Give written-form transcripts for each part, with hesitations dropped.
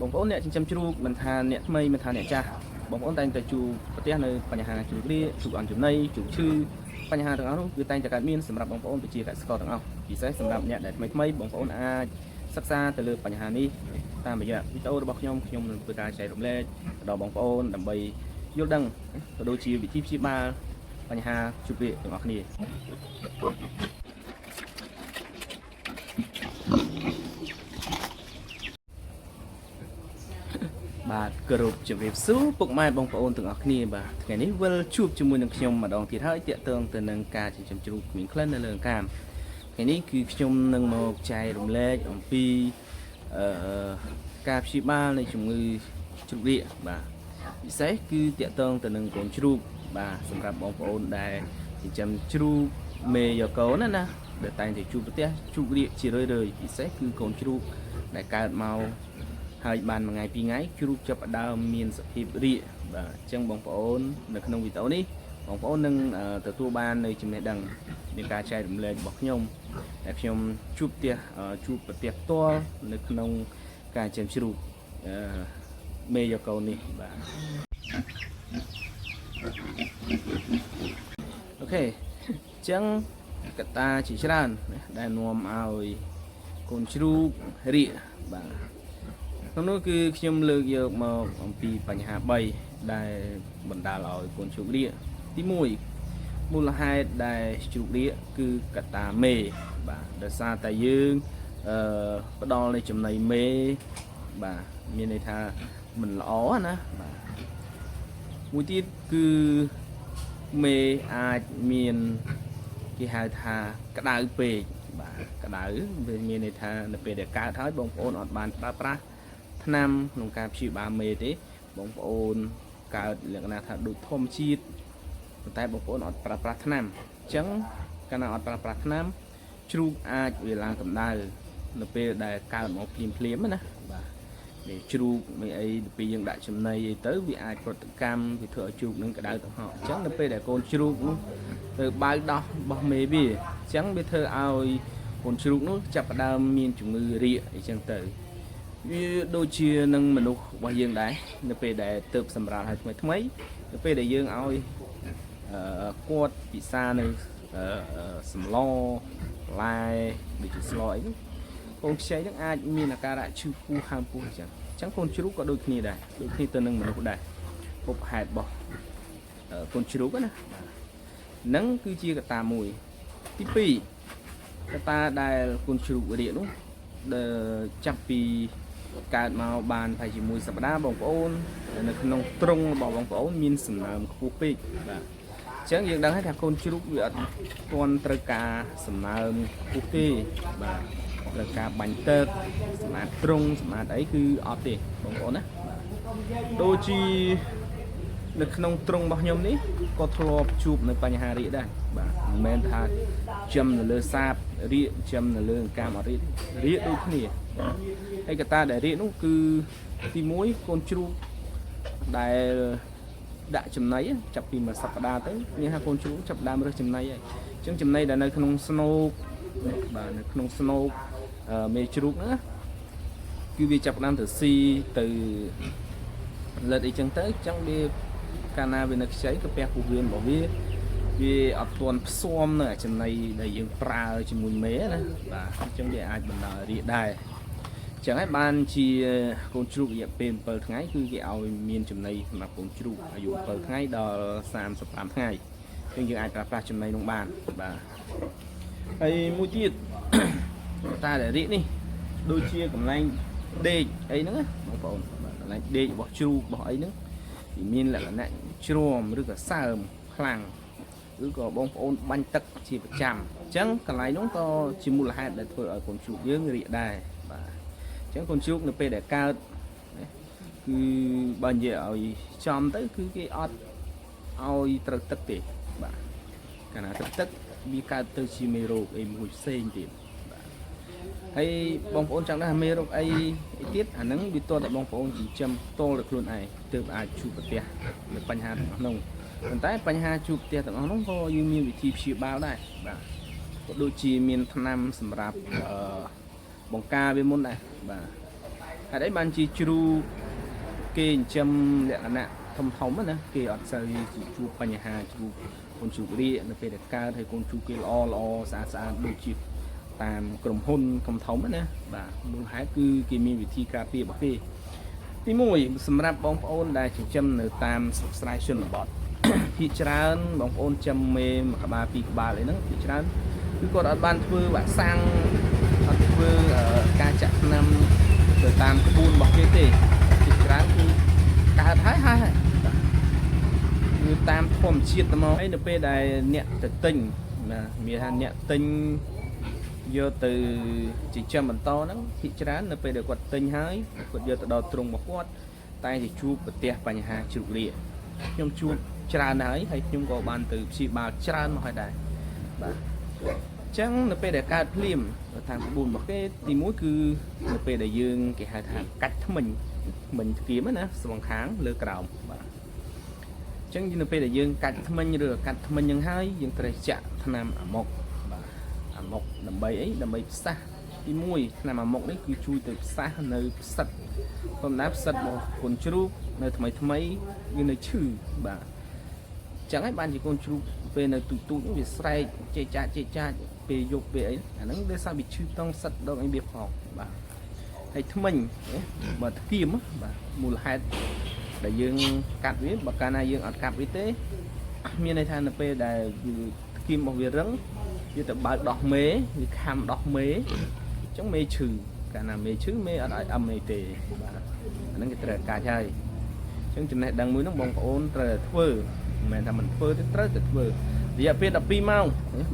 បងប្អូនអ្នកចិញ្ចឹមជ្រូកមិនថាអ្នកថ្មីមិនថាអ្នកចាស់បងប្អូនតែងតែជួបប្រទះនៅបញ្ហាជ្រូករាកជ្រូកអន់ចំណីជ្រូកឈឺបញ្ហាទាំងអស់នោះវាតែងតែកើតមានសម្រាប់បងប្អូនប្រជាកសិករទាំងអស់ពិសេសសម្រាប់អ្នកដែលថ្មីថ្មីបងប្អូនអាចសិក្សាទៅលើបញ្ហានេះតាមរយៈវីដេអូរបស់ខ្ញុំខ្ញុំនឹងធ្វើការចែករំលែកទៅដល់បងប្អូនដើម្បីយល់ដឹងក៏ដូចជាវិធីព្យាបាលបញ្ហាជ្រូករាកទាំងអស់គ្នា បាទគោរពជម្រាបសួរពុកម៉ែបងប្អូនទាំងអស់គ្នាបាទថ្ងៃនេះវិលជួបជាមួយនឹងខ្ញុំម្ដងទៀតហើយទាក់ទងទៅនឹងការចិញ្ចឹមជ្រូកគ្មានក្លិននៅលើអង្កាមថ្ងៃនេះគឺខ្ញុំនឹងមកចែករំលែកអំពីអឺការព្យាបាលនៃជំងឺជ្រូករាកបាទពិសេសគឺទាក់ទងទៅនឹងកូនជ្រូកបាទសម្រាប់បងប្អូនដែលចិញ្ចឹមជ្រូកមេយកូនណាណាដែលតែងតែជួបប្រទះជ្រូករាកជារឿយៗពិសេសគឺកូនជ្រូកដែលកើតមក ហើយបានមួយថ្ងៃពីរថ្ងៃជ្រូកចាប់ផ្ដើមមានសភាពរាកបាទអញ្ចឹងបងប្អូននៅក្នុងវីដេអូនេះបងប្អូននឹងទទួលបាននៅចំណេះដឹងនៃការចែករំលែករបស់ខ្ញុំដែលខ្ញុំជួបផ្ទះជួបប្រទះផ្ទាល់នៅក្នុងការចិញ្ចឹមជ្រូកអឺមេយកូននេះបាទ OK អញ្ចឹងកត្តាជាច្រើនណាដែលនាំឲ្យកូនជ្រូករាកបាទ ក្នុងនោះគឺខ្ញុំលើកយកមកអំពីបញ្ហា3ដែលបណ្ដាលឲ្យកូនជ្រូករាកទី1មូលហេតុដែលជ្រូករាកគឺកត្តាមេបាទដោយសារតែយើងអឺផ្ដល់នៃចំណីមេបាទមានន័យថាមិនល្អណាបាទមួយទៀតគឺមេអាចមានគេហៅថាក្តៅពេកបាទក្តៅវាមានន័យថានៅពេលដែលកើតហើយបងប្អូនអត់បានប្រើប្រាស់ ថ្នាំក្នុងការព្យាបាលមេទេបងប្អូនកើតលក្ខណៈថាដូចធម្មជាតិប៉ុន្តែបងប្អូនអត់ប្រើប្រាស់ថ្នាំអញ្ចឹងកាលណាអត់ប្រើប្រាស់ថ្នាំជ្រូកអាចវាឡើងកម្ដៅនៅពេលដែលកើតមកភ្លាមភ្លាមណាបាទនេះជ្រូកមិនអីទៅពេលយើងដាក់ចំណីអីទៅវាអាចប្រតិកម្មវាធ្វើឲ្យជ្រូកនឹងក្តៅទាំងហក់អញ្ចឹងនៅពេលដែលកូនជ្រូកនោះទៅបើកដោះរបស់មេវាអញ្ចឹងវាធ្វើឲ្យកូនជ្រូកនោះចាប់ផ្ដើមមានជំងឺរាកអីចឹងទៅ វាដូចជានឹងមនុស្សរបស់យើងដែរនៅពេលដែលទៅសម្រាលឲ្យថ្មីថ្មីនៅពេលដែលយើងឲ្យអឺគាត់ពិសានៅអឺសម្លបន្លែដូចជាស្លអីនោះកូនខ្ចីនឹងអាចមានអាការៈឈឺពោះហើមពោះអញ្ចឹងអញ្ចឹងកូនជ្រូកក៏ដូចគ្នាដែរដូចគ្នាទៅនឹងមនុស្សដែរពុបហេតុរបស់កូនជ្រូកណាបាទនឹងគឺជាកត្តាមួយទី2កត្តាដែលកូនជ្រូករាកនោះដែលចាប់ពី កើតមកបានប្រហែលជាមួយសប្តាហ៍បងប្អូននៅក្នុងទ្រុងរបស់បងប្អូនមានសំណើមខ្ពស់ពេកបាទអញ្ចឹងយើងដឹងហើយថាកូនជ្រូកវាអត់ទាន់ត្រូវការសំណើមខ្ពស់ទេបាទត្រូវការបាញ់ទឹកសម្អាតទ្រុងសម្អាតអីគឺអត់ទេបងប្អូនណាបាទដូចជានៅក្នុងទ្រុងរបស់ខ្ញុំនេះក៏ធ្លាប់ជួបនៅបញ្ហារាកដែរបាទមិនមែនថាចំនៅលើសាបរាកចំនៅលើអង្កាមអត់រាកទេរាកដូចគ្នា ហើយកត្តាដែលរាកនោះគឺទី1កូនជ្រូកដែលដាក់ចំណីចាប់ពីមួយសប្តាហ៍ទៅមានថាកូនជ្រូកចាប់ដើមរើសចំណីហើយអញ្ចឹងចំណីដែលនៅក្នុងស្នូកបាទនៅក្នុងស្នូកមេជ្រូកហ្នឹងណាគឺវាចាប់ដើមទៅស៊ីទៅលិតអីចឹងទៅអញ្ចឹងវាកាលណាវានៅខ្ចីក៏ពះពោះវៀនរបស់វាវាអត់ទាន់ផ្សំនៅអាចំណីដែលយើងប្រើជាមួយមេណាបាទអញ្ចឹងវាអាចបណ្ដាលរាកដែរ ចឹងហើយបានជាកូនជ្រូករយៈពេល7ថ្ងៃគឺគេឲ្យមានចំណីសម្រាប់កូនជ្រូកអាយុ7ថ្ងៃដល់35ថ្ងៃចឹងយើងអាចប្រើប្រាស់ចំណីនោះបានបាទហើយមួយទៀត តែដែលរាកនេះដូចជាកន្លែងដេកអីហ្នឹងណាបងប្អូនបាទកន្លែងដេករបស់ជ្រូករបស់អីហ្នឹងវាមានលក្ខណៈជ្រំឬក៏សើមខ្លាំងឬក៏បងប្អូនបាញ់ទឹកជាប្រចាំអញ្ចឹងកន្លែងនោះក៏ជាមូលហេតុដែលធ្វើឲ្យកូនជ្រូកយើងរាកដែរបាទ ចឹងកូនជ្រូកនៅពេលដែលកើតណាគឺបើនិយាយឲ្យចំទៅគឺគេអត់ឲ្យត្រូវទឹកទេបាទកាលណាទឹកទឹកវាកើតទៅជាមេរោគអីមួយផ្សេងទៀតបាទហើយបងប្អូនចង់ដឹងថាមេរោគអីអីទៀតអាហ្នឹងវាតតែបងប្អូនចិញ្ចឹមផ្ទាល់ដោយខ្លួនឯងទើបអាចជួបប្រទះនៅបញ្ហាទាំងអស់នោះប៉ុន្តែបញ្ហាជួបប្រទះទាំងអស់នោះក៏យើងមានវិធីព្យាបាលដែរបាទក៏ដូចជាមានថ្នាំសម្រាប់អឺបង្ការវាមុនដែរបាទ ហេតុអីបានជាជ្រូកគេចិញ្ចឹមលក្ខណៈធំធំណាគេអត់សូវជាជួបបញ្ហាជ្រូកកូនជ្រូករាកនៅពេលដែលកើតហើយកូនជ្រូកគេល្អល្អស្អាតស្អាតដូចជាតាមក្រុមហ៊ុនធំធំណាបាទមូលហេតុគឺគេមានវិធីការពាររបស់គេទី1សម្រាប់បងប្អូនដែលចិញ្ចឹមនៅតាមស្រុកស្រែជនបទ ភាគច្រើនបងប្អូនចិញ្ចឹមមេមួយក្បាលពីរក្បាលអីហ្នឹងភាគច្រើនគឺគាត់អត់បានធ្វើវ៉ាក់សាំងអត់ធ្វើការចាក់ថ្នាំទៅតាមក្បួនរបស់គេទេភាគច្រើនគឺកើតហើយហើយហើយបាទគឺតាមធម្មជាតិទៅមកហើយនៅពេលដែលអ្នកទៅទិញបាទមានថាអ្នកទិញយកទៅចិញ្ចឹមបន្តហ្នឹងភាគច្រើននៅពេលដែលគាត់ទិញហើយគាត់យកទៅដល់ទ្រុងរបស់គាត់តែជាជួបប្រទះបញ្ហាជ្រូករាកខ្ញុំជួបច្រើនហើយហើយខ្ញុំក៏បានទៅព្យាបាលច្រើនមកហើយដែរបាទអញ្ចឹងនៅពេលដែលកើតភ្លាមតាមក្បួនរបស់គេទីមួយគឺនៅពេលដែលយើងគេហៅថាកាច់ធ្មេញធ្មេញធ្គាមណាសងខាងលើក្រោមបាទអញ្ចឹងនៅពេលដែលយើងកាច់ធ្មេញឬកាត់ធ្មេញហ្នឹងហើយយើងត្រូវចាក់ថ្នាំអាម៉ុកបាទអាម៉ុកដើម្បីអីដើម្បីផ្សះទី1ថ្នាំអាម៉ុកនេះគឺជួយទៅផ្សះនៅផ្សិតធម្មតាផ្សិតរបស់កូនជ្រូកនៅថ្មីថ្មីវានៅឈឺបាទចឹងហើយបានជាកូនជ្រូកពេលនៅទូទូចវាស្រែកចេកចាចចេកចាចពេលយប់ពេលអីអាហ្នឹងដោយសារវាឈឺតង់សិតដងអីវាផងបាទហើយធ្មេញបើធ្គាមបាទមូលហេតុដែលយើងកាត់វាបើកាលណាយើងអត់កាត់វាទេមានន័យថានៅពេលដែលវាធ្គាមរបស់វារឹងវាទៅបើកដោះមេវាខំដោះមេអញ្ចឹងមេឈឺកាលណាមេឈឺមេអត់ឲ្យអឹមអីទេបាទអាហ្នឹងគេត្រូវកាច់ហើយអញ្ចឹងចំណេះដឹងមួយហ្នឹងបងប្អូនត្រូវតែធ្វើមិនមែនថាមិនធ្វើទេត្រូវតែធ្វើរយៈពេល12ម៉ោង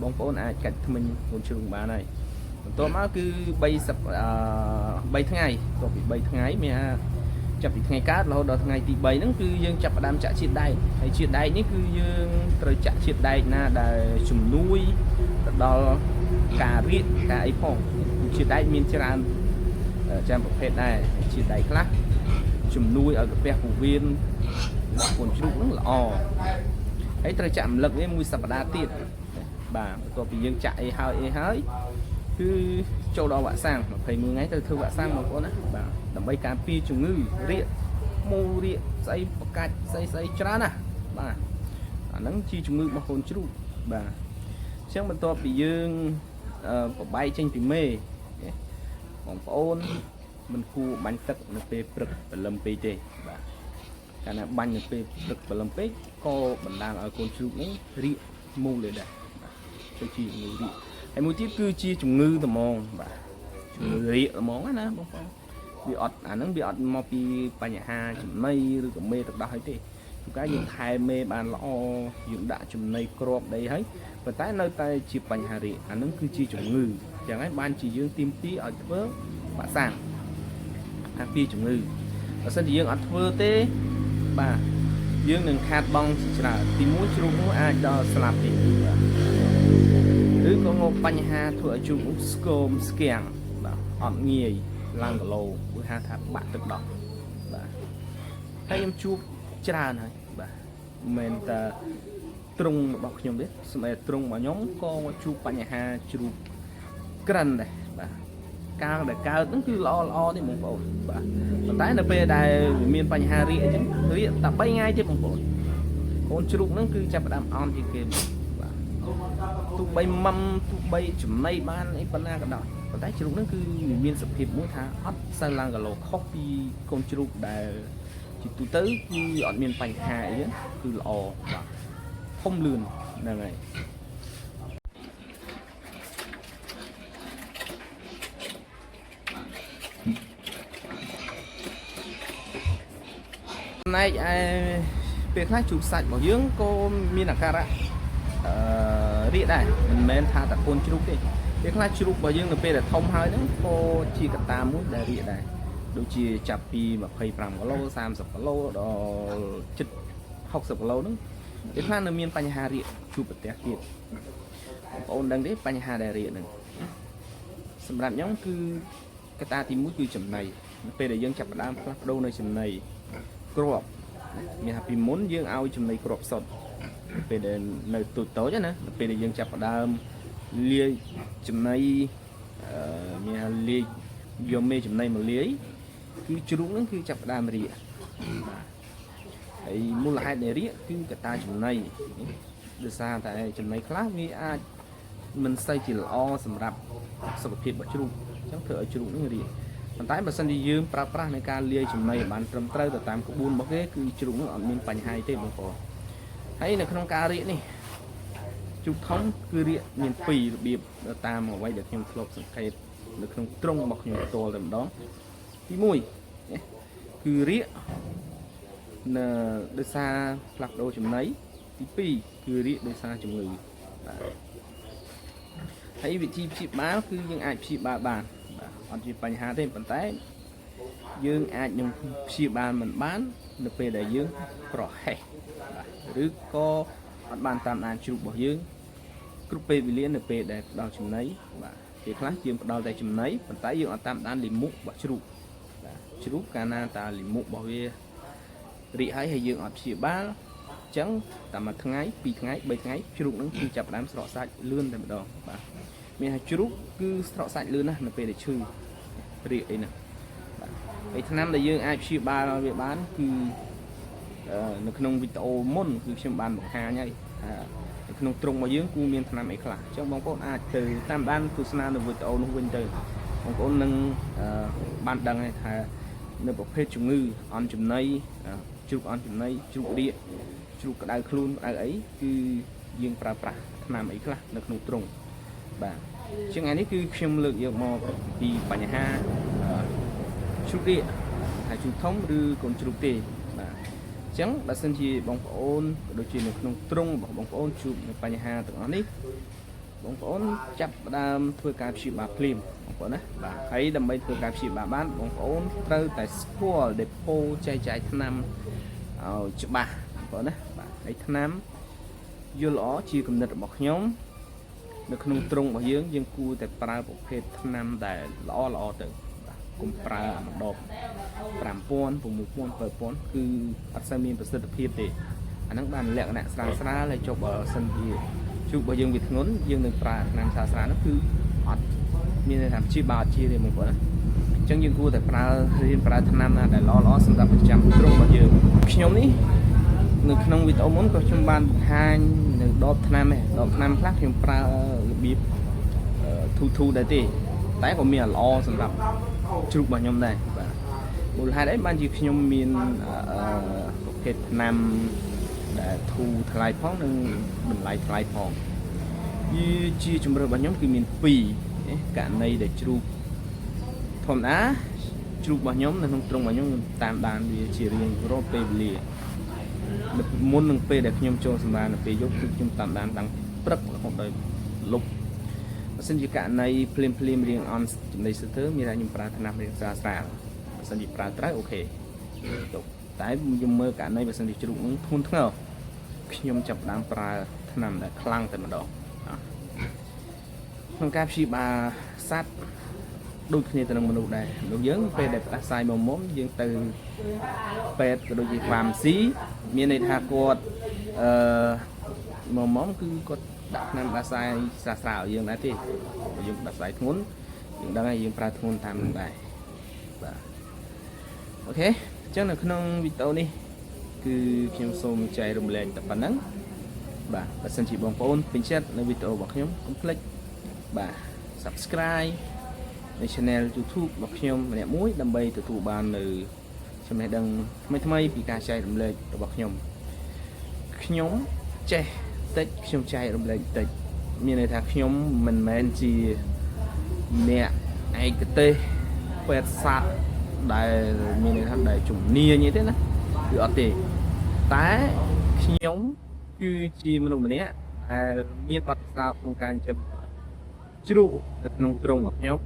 បងប្អូនអាចកាច់ធ្មេញកូនជ្រូកបានហើយបន្ទាប់មកគឺ30អឺ3ថ្ងៃបន្ទាប់ពី3ថ្ងៃមានថាចាប់ពីថ្ងៃកើតរហូតដល់ថ្ងៃទី3ហ្នឹងគឺយើងចាប់ផ្ដើមចាក់ជាតិដែកហើយជាតិដែកនេះគឺយើងត្រូវចាក់ជាតិដែកណាដែលជំនួយទៅដល់ការរៀកការអីផងជាតិដែកមានច្រើនច្រើនប្រភេទដែរជាតិដែកខ្លះជំនួយឲ្យកាពះពោះវៀនរបស់កូនជ្រូកហ្នឹងល្អហើយត្រូវចាក់រំលឹកវាមួយសប្តាហ៍ទៀតបាទបន្ទាប់ពីយើងចាក់អីហើយអីហើយគឺចូលដល់វ៉ាក់សាំង21ថ្ងៃត្រូវធ្វើវ៉ាក់សាំងបងប្អូនណាបាទដើម្បីការពារជំងឺរាកមូរាកស្អីបកាច់ស្អីស្អីច្រើនណាស់បាទអាហ្នឹងជាជំងឺរបស់កូនជ្រូកបាទអញ្ចឹងបន្ទាប់ពីយើងបបែកចេញពីមេបងប្អូនមិនគួរបាញ់ទឹកនៅពេលព្រឹកព្រលឹមពេកទេបាទកាលណាបាញ់នៅពេលព្រឹកព្រលឹមពេកក៏បណ្ដាលឲ្យកូនជ្រូកហ្នឹងរាកមូលเลยដែរបាទទៅជាជំងឺរាកហើយមួយទៀតគឺជាជំងឺត្មងបាទជំងឺរាកត្មងណាបងប្អូនវាអត់អាហ្នឹងវាអត់មកពីបញ្ហាចំណីឬក៏មេទឹកដោះអីទេជួនកាលយើងថែមេបានល្អយើងដាក់ចំណីគ្រាប់ដីហើយប៉ុន្តែនៅតែជាបញ្ហារាកអាហ្នឹងគឺជាជំងឺចឹងហើយបានជាយើងទាមទារឲ្យធ្វើវ៉ាក់សាំងការពារជំងឺបើសិនជាយើងអត់ធ្វើទេបាទយើងនឹងខាតបង់ជាច្រើនទីមួយជ្រូកនោះអាចដល់ស្លាប់ទៀតបាទឬក៏ងបញ្ហាធ្វើឲ្យជ្រូកនោះស្គមស្គាំងបាទអត់ងាយឡើងគីឡូគឺហៅថាបាក់ទឹកដោះបាទហើយខ្ញុំជួបច្រើនហើយបាទមិនមែនតែទ្រុងរបស់ខ្ញុំទេសម្រាប់ទ្រុងរបស់ខ្ញុំក៏ជួបបញ្ហាជ្រូកក្រិនដែរបាទកាលដែលកើតហ្នឹងគឺល្អល្អទេបងប្អូនបាទប៉ុន្តែនៅពេលដែលវាមានបញ្ហារាកអញ្ចឹងរាកតែ3ថ្ងៃទេបងប្អូនកូនជ្រូកហ្នឹងគឺចាប់ផ្ដើមអន់ជាងគេមកបាទទោះបីមុំទោះបីចំណីបានអីប៉ុណ្ណាក៏ដោយប៉ុន្តែជ្រូកហ្នឹងគឺវាមានសភាពមួយថាអត់សូវឡើងគីឡូខុសពីកូនជ្រូកដែលជាទូទៅគឺអត់មានបញ្ហាអីទេគឺល្អបាទធំលឿនហ្នឹងហើយ ចំណែកឯពេលខ្លះជ្រូកសាច់របស់យើងក៏មានអាការៈអឺរាកដែរមិនមែនថាតែកូនជ្រូកទេពេលខ្លះជ្រូករបស់យើងនៅពេលដែលធំហើយហ្នឹងក៏ជាកត្តាមួយដែលរាកដែរដូចជាចាប់ពី25គីឡូ30គីឡូដល់ជិត60គីឡូហ្នឹងពេលខ្លះនៅមានបញ្ហារាកជួបប្រទះទៀតបងប្អូនដឹងទេបញ្ហាដែលរាកហ្នឹងសម្រាប់ខ្ញុំគឺកត្តាទី1គឺចំណីនៅពេលដែលយើងចាប់ផ្ដើមផ្លាស់ប្ដូរនៅចំណី គ្រាប់មានថាពីមុនយើងឲ្យចំណីគ្រាប់សុទ្ធពេលដែលនៅតូចតូចណាពេលដែលយើងចាប់ផ្ដើមលាយចំណីអឺមានថាលាយយកមេចំណីមកលាយ គឺជ្រូកហ្នឹងគឺចាប់ផ្ដើមរាកបាទហើយមូលហេតុនៃរាកគឺកត្តាចំណីដោយសារតែចំណីខ្លះវាអាចមិនសូវជាល្អសម្រាប់សុខភាពរបស់ជ្រូកអញ្ចឹងធ្វើឲ្យជ្រូកហ្នឹងរាកប៉ុន្តែបើសិនជាយើងប្រើប្រាស់ในការលាយចំណីឲ្យបានត្រឹមត្រូវទៅតាមក្បួនរបស់គេគឺជ្រូកហ្នឹងអត់មានបញ្ហាទេបងប្អូនហើយនៅក្នុងការរាកនេះជ្រូកធំគឺរាកមានពីររបៀបទៅតាមអ្វីដែលខ្ញុំធ្លាប់សង្កេតនៅក្នុងទ្រុងរបស់ខ្ញុំផ្ទាល់តែម្ដងទី1នេះគឺរាកនៅដោយសារផ្លាស់ប្ដូរចំណីទី2គឺរាកដោយសារជំងឺបាទហើយវិធីព្យាបាលគឺយើងអាចព្យាបាលបានបាទអត់ជាបញ្ហាទេប៉ុន្តែយើងអាចនឹងព្យាបាលមិនបាននៅពេលដែលយើងប្រហែសបាទឬក៏អត់បានតាមដានជ្រូករបស់យើងគ្រប់ពេលវេលានៅពេលដែលផ្ដល់ចំណីបាទពេលខ្លះយើងផ្ដល់តែចំណីប៉ុន្តែយើងអត់តាមដានលាមករបស់ជ្រូកបាទជ្រូកកាលណាតាលាមករបស់វារីកហើយហើយយើងអត់ព្យាបាលអញ្ចឹងតាមមួយថ្ងៃពីរថ្ងៃបីថ្ងៃជ្រូកហ្នឹងគឺចាប់ផ្ដើមស្រកសាច់លឿនតែម្ដងបាទមានថាជ្រូកគឺស្រកសាច់លឿនណាស់នៅពេលដែលឈឺរាកអីហ្នឹងបាទហើយថ្នាំដែលយើងអាចព្យាបាលវាបានគឺនៅក្នុងវីដេអូមុនគឺខ្ញុំបានបង្ហាញហើយថានៅក្នុងទ្រុងរបស់យើងគូមានថ្នាំអីខ្លះអញ្ចឹងបងប្អូនអាចទៅតាមដានទស្សនានៅវីដេអូនោះវិញទៅបងប្អូននឹងបានដឹងហើយថានៅប្រភេទជំងឺអន់ចំណីជ្រូកអន់ចំណីជ្រូករាកជ្រូកក្តៅខ្លួនក្តៅអីគឺយើងប្រើប្រាស់ថ្នាំអីខ្លះនៅក្នុងទ្រុងបាទជាងថ្ងៃនេះគឺខ្ញុំលើកយកមកពីបញ្ហាជ្រូករាកថាជ្រូកធំឬកូនជ្រូកទេបាទអញ្ចឹងបើសិនជាបងប្អូនក៏ដូចជានៅក្នុងទ្រុងរបស់បងប្អូនជួបនៅបញ្ហាទាំងអស់នេះបងប្អូនចាប់ផ្ដើមធ្វើការព្យាបាលភ្លាមបងប្អូនណាបាទហើយដើម្បីធ្វើការព្យាបាលបានបងប្អូនត្រូវតែស្គាល់ដេប៉ូចែកចាយថ្នាំឲ្យច្បាស់បងប្អូនណាបាទហើយថ្នាំយល់ល្អជាគំនិតរបស់ខ្ញុំនៅក្នុងទ្រុងរបស់យើងយើងគួរតែប្រើប្រភេទថ្នាំដែលល្អល្អទៅបាទកុំប្រើអាម្ដប5000 6000 7000គឺអត់សូវមានប្រសិទ្ធភាពទេអាហ្នឹងបានលក្ខណៈស្រាលស្រាលហើយចុះបើសិនជាជ្រូករបស់យើងវាធ្ងន់យើងនឹងប្រើថ្នាំស្រាលស្រាលហ្នឹងគឺអត់មានន័យថាព្យាបាលអត់ជាទេបងប្អូនណាអញ្ចឹងយើងគួរតែប្រើរៀនប្រើថ្នាំណាដែលល្អល្អសម្រាប់ប្រចាំទ្រុងរបស់យើងខ្ញុំនេះនៅក្នុងវីដេអូមុនក៏ខ្ញុំបានបង្ហាញនៅដបថ្នាំដែរដបថ្នាំខ្លះខ្ញុំប្រើរបៀបធូធូដែរទេតែក៏មានល្អសម្រាប់ជ្រូករបស់ខ្ញុំដែរបាទមូលហេតុអីបានជាខ្ញុំមានប្រភេទថ្នាំដែលធូរថ្លៃផងនិងតម្លៃថ្លៃផងវាជាជំរើសរបស់ខ្ញុំគឺមាន2ករណីដែលជ្រូកធម្មតាជ្រូករបស់ខ្ញុំនៅក្នុងទ្រុងរបស់ខ្ញុំខ្ញុំតាមដានវាជារៀងរាល់ពេលវេលាមុននឹងពេលដែលខ្ញុំចូលសម្រាននៅពេលយប់គឺខ្ញុំតាមដានតាំងព្រឹករហូតដល់លប់បើសិនជាករណីភ្លាមភ្លាមរៀងអន់ចំណីស្ទើមានថាខ្ញុំប្រើថ្នាំរៀងស្រាលស្រាលបើសិនជាប្រើត្រូវ OK ទុកតែខ្ញុំមើលករណីបើសិនជាជ្រូកនឹងធ្ងន់ធ្ងរខ្ញុំចាប់ផ្ដើមប្រើថ្នាំដែលខ្លាំងតែម្ដងក្នុងការព្យាបាលសត្វដូចគ្នាទៅនឹងមនុស្សដែរមនុស្សយើងពេលដែលផ្ដាសាយមុំយើងទៅពេទ្យក៏ដូចជា pharmacy មានន័យថាគាត់អឺមុំគឺគាត់ដាក់ថ្នាំផ្ដាសាយស្រាលស្រាលឲ្យយើងដែរទេបើយើងផ្ដាសាយធ្ងន់យើងដឹងហើយយើងប្រើធ្ងន់តាមនឹងដែរបាទ OK អញ្ចឹងនៅក្នុងវីដេអូនេះគឺខ្ញុំសូមចែករំលែកតែប៉ុណ្ណឹងបាទបើសិនជាបងប្អូនពេញចិត្តនៅវីដេអូរបស់ខ្ញុំកុំភ្លេចបាទ Subscribe នៅ Channel YouTube របស់ខ្ញុំម្នាក់មួយដើម្បីទទួលបាននៅចំណេះដឹងថ្មីៗពីការចែករំលែករបស់ខ្ញុំខ្ញុំចេះតិចខ្ញុំចែករំលែកតិចមានន័យថាខ្ញុំមិនមែនជាអ្នកឯកទេសពេទ្យសត្វដែលមានន័យថាដែលជំនាញអីទេណាគឺអត់ទេតែខ្ញុំគឺជាមនុស្សម្នាក់ដែលមានបទពិសោធន៍ក្នុងការចិញ្ចឹមជ្រូកនៅក្នុងទ្រុងរបស់ខ្ញុំ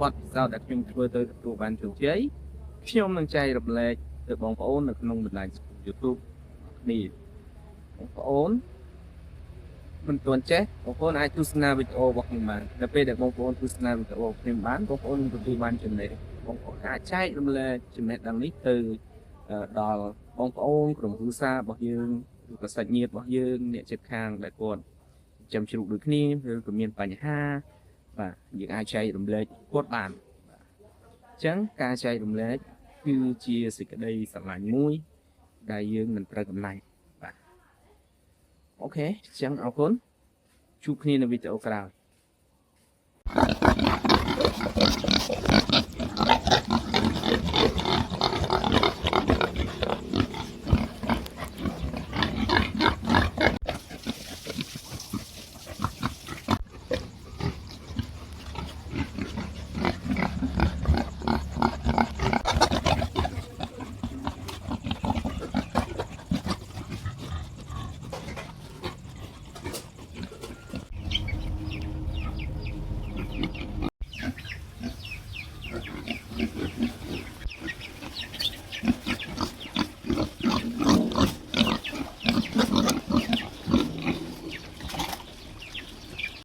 បទពិសោធន៍ដែលខ្ញុំធ្វើទៅទទួលបានជោគជ័យខ្ញុំនឹងចែករំលែកទៅបងប្អូននៅក្នុងបណ្ដាញសង្គម YouTube គ្នាបងប្អូនមិនទាន់ចេះបងប្អូនអាចទស្សនាវីដេអូរបស់ខ្ញុំបាននៅពេលដែលបងប្អូនទស្សនាវីដេអូរបស់ខ្ញុំបានបងប្អូននឹងទទួលបានចំណេះបងប្អូនអាចចែករំលែកចំណេះដឹងនេះទៅដល់បងប្អូនក្រុមគ្រួសាររបស់យើងឬក៏សាច់ញាតិរបស់យើងអ្នកជិតខាងដែលគាត់ចិញ្ចឹមជ្រូកដូចគ្នាឬក៏មានបញ្ហាបាទយើងអាចចែករំលែកគាត់បានបាទអញ្ចឹងការចែករំលែក គឺជាសេចក្តីស្រឡាញ់មួយ ដែលយើងមិនត្រូវកំណាញ់បាទ OK អញ្ចឹងអរគុណជួបគ្នានៅវីដេអូក្រោយ។